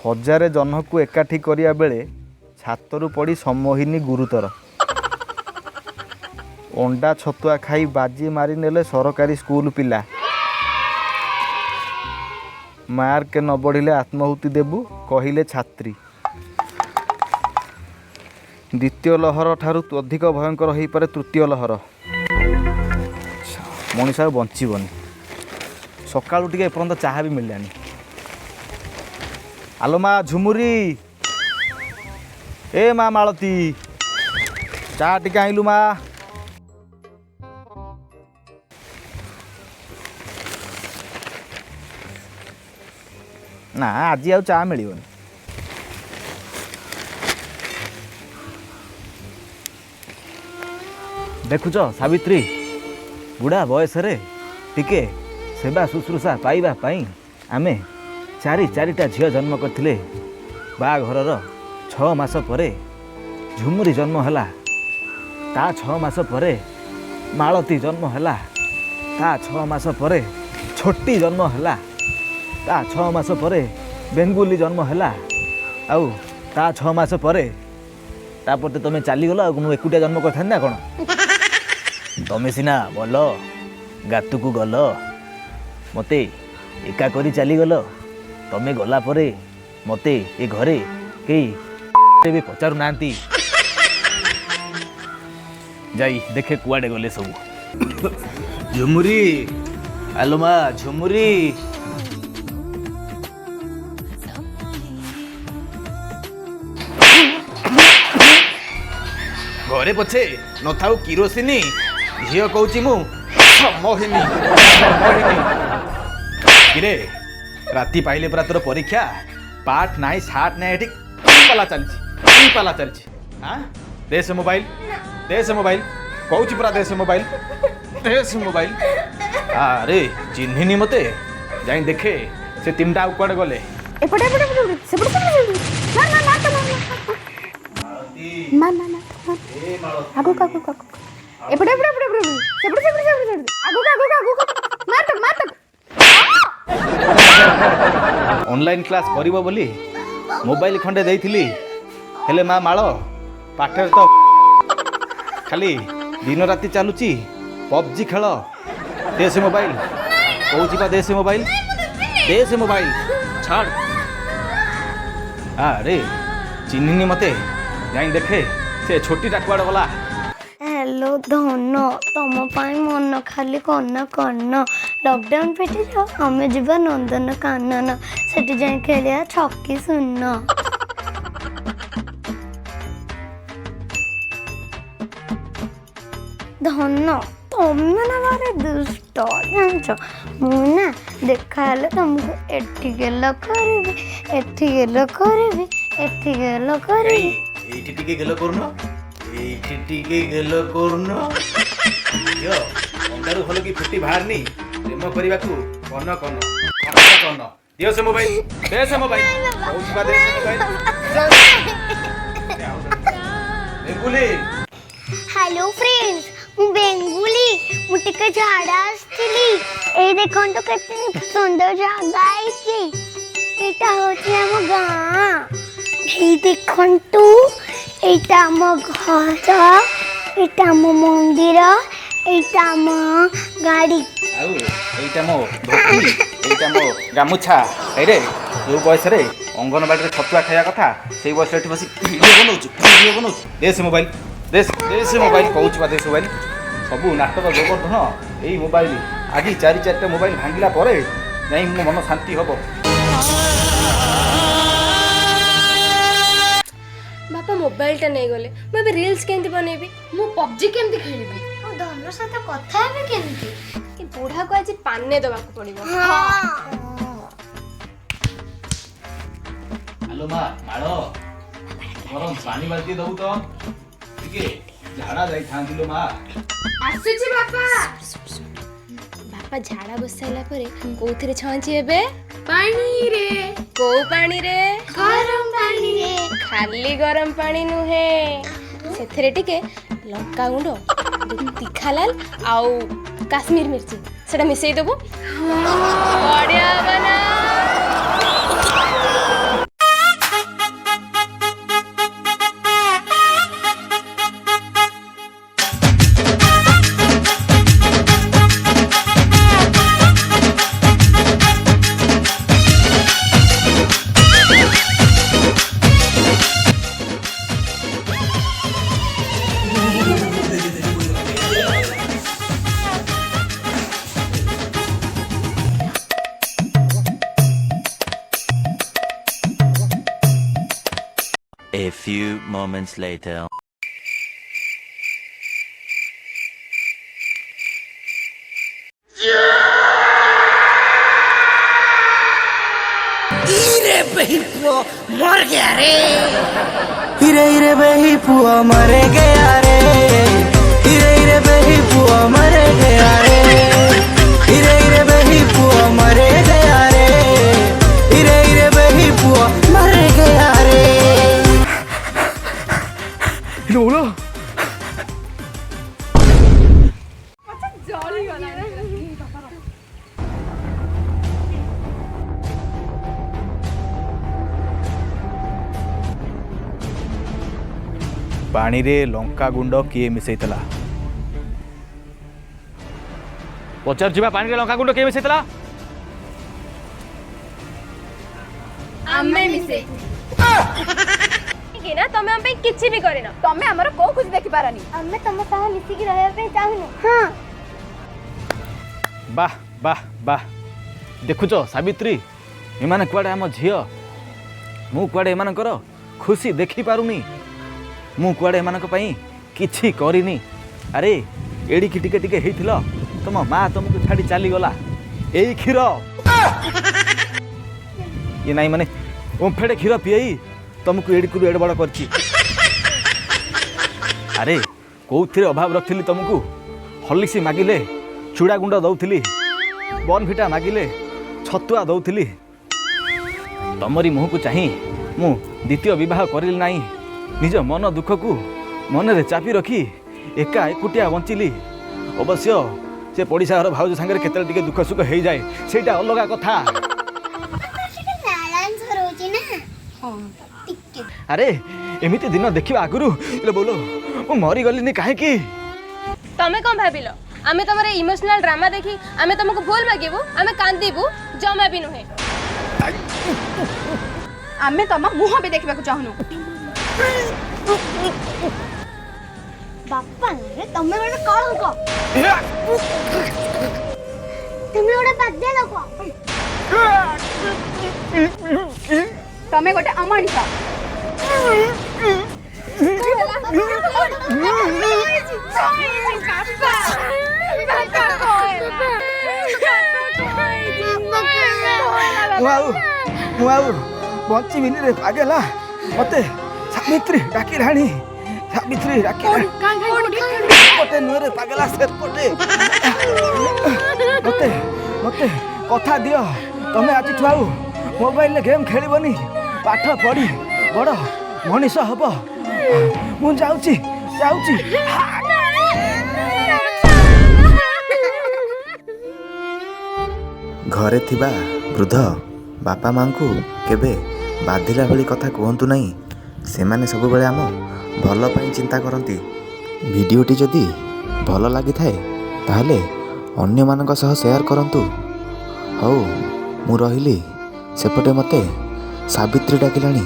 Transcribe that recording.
ହଜାରେ ଜହ୍ନକୁ ଏକାଠି କରିବା ବେଳେ ଛାତରୁ ପଡ଼ି ସମ୍ମୋହିନୀ ଗୁରୁତର। ଅଣ୍ଡା ଛତୁଆ ଖାଇ ବାଜି ମାରି ନେଲେ ସରକାରୀ ସ୍କୁଲ ପିଲା। ମାର୍କ ନ ବଢ଼ିଲେ ଆତ୍ମାହୁତି ଦେବୁ କହିଲେ ଛାତ୍ରୀ। ଦ୍ୱିତୀୟ ଲହର ଠାରୁ ଅଧିକ ଭୟଙ୍କର ହୋଇପାରେ ତୃତୀୟ ଲହର। ମଣିଷ ଆଉ ବଞ୍ଚିବନି। ସକାଳୁ ଟିକେ ଏପର୍ଯ୍ୟନ୍ତ ଚାହା ବି ମିଳିଲାନି। ଆଲୋ ମା ଝୁମୁରି, ଏ ମା ମାଳତୀ, ଚା ଟିକେ ଆଣିଲୁ ମା। ନା, ଆଜି ଆଉ ଚା ମିଳିବନି। ଦେଖୁଛ ସାବିତ୍ରୀ, ବୁଢ଼ା ବୟସରେ ଟିକେ ସେବା ଶୁଶ୍ରୂଷା ପାଇବା ପାଇଁ ଆମେ ଚାରି ଚାରିଟା ଝିଅ ଜନ୍ମ କରିଥିଲେ। ବାହାଘରର 6 ମାସ ପରେ ଝୁମୁରି ଜନ୍ମ ହେଲା, ତା 6 ମାସ ପରେ ମାଳତୀ ଜନ୍ମ ହେଲା, ତା 6 ମାସ ପରେ ଛୋଟି ଜନ୍ମ ହେଲା, ତା 6 ମାସ ପରେ ବେଙ୍ଗୁଲି ଜନ୍ମ ହେଲା, ଆଉ ତା 6 ମାସ ପରେ ତାପରେ ତ ତମେ ଚାଲିଗଲ। ଆଉ ମୁଁ ଏକୁଟିଆ ଜନ୍ମ କରିଥାନ୍ତି ନା କ'ଣ? ତମେ ସିନା ଭଲ ଗାତକୁ ଗଲ, ମୋତେ ଏକା କରି ଚାଲିଗଲ। ତମେ ଗଲା ପରେ ମୋତେ ଏ ଘରେ କେହି ବି ପଚାରୁନାହାନ୍ତି। ଯାଇ ଦେଖେ କୁଆଡ଼େ ଗଲେ ସବୁ। ଝୁମୁରି, ଆଲୋ ମା ଝୁମୁରି। ଘରେ ପଛେ ନଥାଉ କିରୋସିନି, ଝିଅ କହୁଛି ମୁଁ ସମ୍ମୋହିନୀ ସମ୍ମୋହିନୀ। କିରେ, ରାତି ପାଇଲେ ପୁରା ତୋର ପରୀକ୍ଷା। ପାଠ ନାହିଁ, ସାଠ ନାହିଁ, ଏଠି କି ପାଲା ଚାଲିଛି? କି ପାଲା ଚାଲିଛି? ଆଁ, ଦେ ସେ ମୋବାଇଲ, ଦେ ସେ ମୋବାଇଲ, କହୁଛି ପୁରା, ଦେ ସେ ମୋବାଇଲ, ଦେ ସେ ମୋବାଇଲ। ଆରେ ଚିହ୍ନିନି ମତେ? ଯାଇ ଦେଖେ ସେ ତିନିଟା ଆଉ କୁଆଡ଼େ ଗଲେ। ଏପଟେ, ଏପଟେ, ଏପଟେ, ସେପଟେ, ସେପଟେ। ନା ନା ନା ତ, ନା ନା ନା, ଆଗକୁ, ଆଗକୁ, ଆଗକୁ। ଏପଟେ, ଏପଟେ, ଏପଟେ, ଏପଟେ, ସେପଟେ, ସେପଟେ, ସେପଟେ, ସେପଟେ। ଆଗକୁ, ଆଗକୁ, ଆଗକୁ। ମାର ତାକୁ, ମାର ତାକୁ। ଅନଲାଇନ୍ କ୍ଲାସ୍ କରିବ ବୋଲି ମୋବାଇଲ ଖଣ୍ଡେ ଦେଇଥିଲି, ହେଲେ ମା ମାଳ ପାଠରେ ତ ଖାଲି ଦିନ ରାତି ଚାଲୁଛି ପବଜି ଖେଳ। ଦେ ସେ ମୋବାଇଲ, କହୁଛି ବା, ଦେ ସେ ମୋବାଇଲ, ଦେ ସେ ମୋବାଇଲ, ଛାଡ଼। ଆରେ ଚିହ୍ନିନି ମତେ? ଯାଇ ଦେଖେ ସେ ଛୋଟିଟା କୁଆଡ଼େ ଗଲା। ହ୍ୟାଲୋ ଧନ, ତମ ପାଇଁ ମନ ଖାଲି କନ କନ। ଲକଡାଉନ ଫିଟିଯାଉ, ଆମେ ଯିବା ନନ୍ଦନ କାନନ। ସେଠି ଯାଇ ଖେଳିବା ଛକି ଶୂନ। ଧନ, ତମେ ନା ଭାରି ଦୁଷ୍ଟ ଜାଣିଛ। ମୁଁ ନା ଦେଖା ହେଲେ ତମକୁ ଏଠି ଗେଲ କରିବି, ଏଠି ଗେଲ କରିବି, ଏଠି ଗେଲ କରିବି। ଏଇଠି ଟିକେ ଗେଲ କରୁନ, ଏଇଠି ଟିକେ ଗେଲ କରୁନ। ଝିଅ ଅଣ୍ଡାରୁ ଭଲ କି ଫୁଟି ବାହାରିନି, ପ୍ରେମ କରିବାକୁ କନ କନ କନ କନ। ଦିଅ ସେ ମୋବାଇଲ, ଦେ ସେ ମୋବାଇଲ, କହୁଛି ବା, ଦେ ସେ ମୋବାଇଲ। ବେଙ୍ଗୁଲି। ହ୍ୟାଲୋ ଫ୍ରେଣ୍ଡସ୍, ମୁଁ ବେଙ୍ଗୁଲି। ମୁଁ ଟିକେ ଝାଡ଼ା ଆସିଥିଲି। ଏଇ ଦେଖନ୍ତୁ କେତେ ସୁନ୍ଦର ଜାଗା ହେଇଛି। ଏଇଟା ହେଉଛି ଆମ ଗାଁ। ଏଇ ଦେଖନ୍ତୁ, ଏଇଟା ଆମ ଘର, ଏଇଟା ଆମ ମନ୍ଦିର, ଏଇଟା ଆମ ଗାଡ଼ି। ଆଉ ଏଇଟା ମୋ ଧୋତି, ଏଇଟା ମୋ ଗାମୁଛା। ଏଇରେ, ଯୋଉ ବୟସରେ ଅଙ୍ଗନବାଡ଼ିରେ ଛତୁଆ ଖାଇବା କଥା, ସେଇ ବୟସରେ ଏଠି ବସି ଭିଡ଼ିଓ ବନଉଛୁ, ଭିଡ଼ିଓ ବନଉଛୁ। ଦେ ସେ ମୋବାଇଲ, ଦେ, ଦେ ସେ ମୋବାଇଲ, କହୁଛି ବା, ଦେ ସେ ମୋବାଇଲ। ସବୁ ନାଟକ ଗୋବର୍ଦ୍ଧନ ଏଇ ମୋବାଇଲ। ଆଜି ଚାରି ଚାରିଟା ମୋବାଇଲ ଭାଙ୍ଗିଲା ପରେ ଯାଇ ମୋ ମନ ଶାନ୍ତି ହବ। ବାପା ମୋବାଇଲଟା ନେଇଗଲେ, ମୁଁ ଏବେ ରିଲ୍ସ କେମିତି ବନେଇବି? ମୁଁ ପବଜି କେମିତି ଖେଳିବି? ମୁଁ ଧନ ସହିତ କଥା ହେବି କେମିତି? ଏ ବୁଢ଼ାକୁ ଆଜି ପାନେ ଦେବାକୁ ପଡ଼ିବ। ହ୍ୟାଲୋ ମା ମାଳ, ଗରମ ପାଣି ବାଲ୍ଟି ଦବୁ ତ, ଟିକେ ଝାଡ଼ା ଯାଇଥାନ୍ତି ଲୋ ମା। ଆସୁଛି ବାପା। ବାପା ଝାଡ଼ା ବସାଇଲା ପରେ କୋଉଥିରେ ଛାଞ୍ଚି ହେବେ? ପାଣିରେ। କୋଉ ପାଣିରେ? ଗରମ ପାଣିରେ। ଖାଲି ଗରମ ପାଣି ନୁହେଁ, ସେଥିରେ ଟିକେ ଲଙ୍କାଗୁଣ୍ଡ, ତୀଖା ଲାଲ ଆଉ କାଶ୍ମୀର ମିର୍ଚି ସେଟା ମିଶେଇ ଦେବୁ। ବଢିଆ ହବ ନା? few moments later. ହିରେ ହିରେ ବେହି ପୁଅ ମରେ ଗୟା ରେ, ହିରେ ହିରେ ବେହି ପୁଅ ମରେ ଗୟା ରେ, ହିରେ ହିରେ ବେହି ପୁଅ ମରେ ଗୟା ରେ, ହିରେ ହିରେ ବେହି ପୁଅ ମରେ ଗୟା ରେ। ବୋଉଲୋ। ପାଣିରେ ଲଙ୍କା ଗୁଣ୍ଡ କିଏ ମିଶେଇଥିଲା? ପଚାରୁଯିବା, ପାଣିରେ ଲଙ୍କା ଗୁଣ୍ଡ କିଏ ମିଶେଇଥିଲା? ଆମେ ମିଶେଇ କି ନା ତମେ ଆମ ପାଇଁ କିଛି ବି କରିନ। ତମେ ଆମର କୋଉ ଖୁସି ଦେଖିପାରନି। ଆମେ ତମ ସହ ମିଶିକି ରହିବା ପାଇଁ ଚାହୁଁନୁ। ହଁ। ବାহ ବାହ ବାହ, ଦେଖୁଛ ସାବିତ୍ରୀ, ଏମାନେ କୁଆଡ଼େ ଆମ ଝିଅ, ମୁଁ କୁଆଡ଼େ ଏମାନଙ୍କର ଖୁସି ଦେଖିପାରୁନି। ମୁଁ କୁଆଡ଼େ ଏମାନଙ୍କ ପାଇଁ କିଛି କରିନି। ଆରେ, ଏଡ଼ିକି ଟିକେ ଟିକେ ହେଇଥିଲ, ତମ ମା ତମକୁ ଛାଡ଼ି ଚାଲିଗଲା। ଏଇ କ୍ଷୀର ଇଏ ନାଇଁ, ମାନେ ଓମ୍ଫେଡ଼େ କ୍ଷୀର ପିଏଇ ତମକୁ ଏଡ଼ିକୁରୁ ଏଡ଼େ ବଡ଼ କରିଛି। ଆରେ, କେଉଁଥିରେ ଅଭାବ ରଖିଥିଲି ତମକୁ? ହର୍ଲିକ୍ସ ମାଗିଲେ ଚୁଡ଼ା ଗୁଣ୍ଡ ଦେଉଥିଲି, ବର୍ନଭିଟା ମାଗିଲେ ଛତୁଆ ଦେଉଥିଲି। ତମରି ମୁହଁକୁ ଚାହିଁ ମୁଁ ଦ୍ୱିତୀୟ ବିବାହ କରିଲି ନାହିଁ। ନିଜ ମନ ଦୁଃଖକୁ ମନରେ ଚାପି ରଖି ଏକା ଏକୁଟିଆ ବଞ୍ଚିଲି। ଅବଶ୍ୟ ସେ ପଡ଼ିଶା ଘର ଭାଉଜ ସାଙ୍ଗରେ କେତେବେଳେ ଟିକେ ଦୁଃଖ ସୁଖ ହେଇଯାଏ, ସେଇଟା ଅଲଗା କଥା। ବାଲାନ୍ସ ରହୁଛି ନା? ହଁ, ଟିକେ। ଆରେ, ଏମିତି ଦିନ ଦେଖିବା ଆଗରୁ ଇଲୋ ବୋଲୋ ମୁଁ ମରିଗଲିନି କାହିଁକି? ତମେ କ'ଣ ଭାବିଲ, ଆମେ ତମର ଇମୋସନାଲ ଡ୍ରାମା ଦେଖି ଆମେ ତମକୁ ଭୁଲ ମାଗିବୁ, ଆମେ କାନ୍ଦିବୁ? ଜମା ବି ନୁହେଁ। ଆମେ ତମ ମୁହଁ ବି ଦେଖିବାକୁ ଚାହୁଁନୁ। ବାପା ନାଁରେ ତମେ ଗୋଟେ କଳଙ୍କ, ତୁମେ ଗୋଟେ ବାଧ୍ୟ ଲୋକ। ତମେ ଗୋଟେ ଅମଣିଷ। ମୁଁ ଆଉ ବଞ୍ଚିବିନି ରେ ପାଗେଲା। ମତେ ସାବିତ୍ରୀ ଡାକିଲାଣି, ସାବିତ୍ରୀ ଡାକିଲାଣି। ପଟେ ନୁହେଁ ରେ ପାଗେଲା, ସେପଟେ। ମତେ କଥା ଦିଅ, ତମେ ଆଜିଠୁ ଆଉ ମୋବାଇଲରେ ଗେମ୍ ଖେଳିବନି, ପାଠ ପଢ଼ି ବଡ଼ ମଣିଷ ହବ। ମୁଁ ଯାଉଛି, ଯାଉଛି। ଘରେ ଥିବା ବୃଦ୍ଧ ବାପା ମାଆଙ୍କୁ କେବେ ବାଧିଲା ଭଳି କଥା କୁହନ୍ତୁ ନାହିଁ। ସେମାନେ ସବୁବେଳେ ଆମ ଭଲ ପାଇଁ ଚିନ୍ତା କରନ୍ତି। ଭିଡ଼ିଓଟି ଯଦି ଭଲ ଲାଗିଥାଏ, ତାହେଲେ ଅନ୍ୟମାନଙ୍କ ସହ ସେୟାର କରନ୍ତୁ। ହଉ, ମୁଁ ରହିଲି। ସେପଟେ ମୋତେ ସାବିତ୍ରୀ ଡାକିଲାଣି।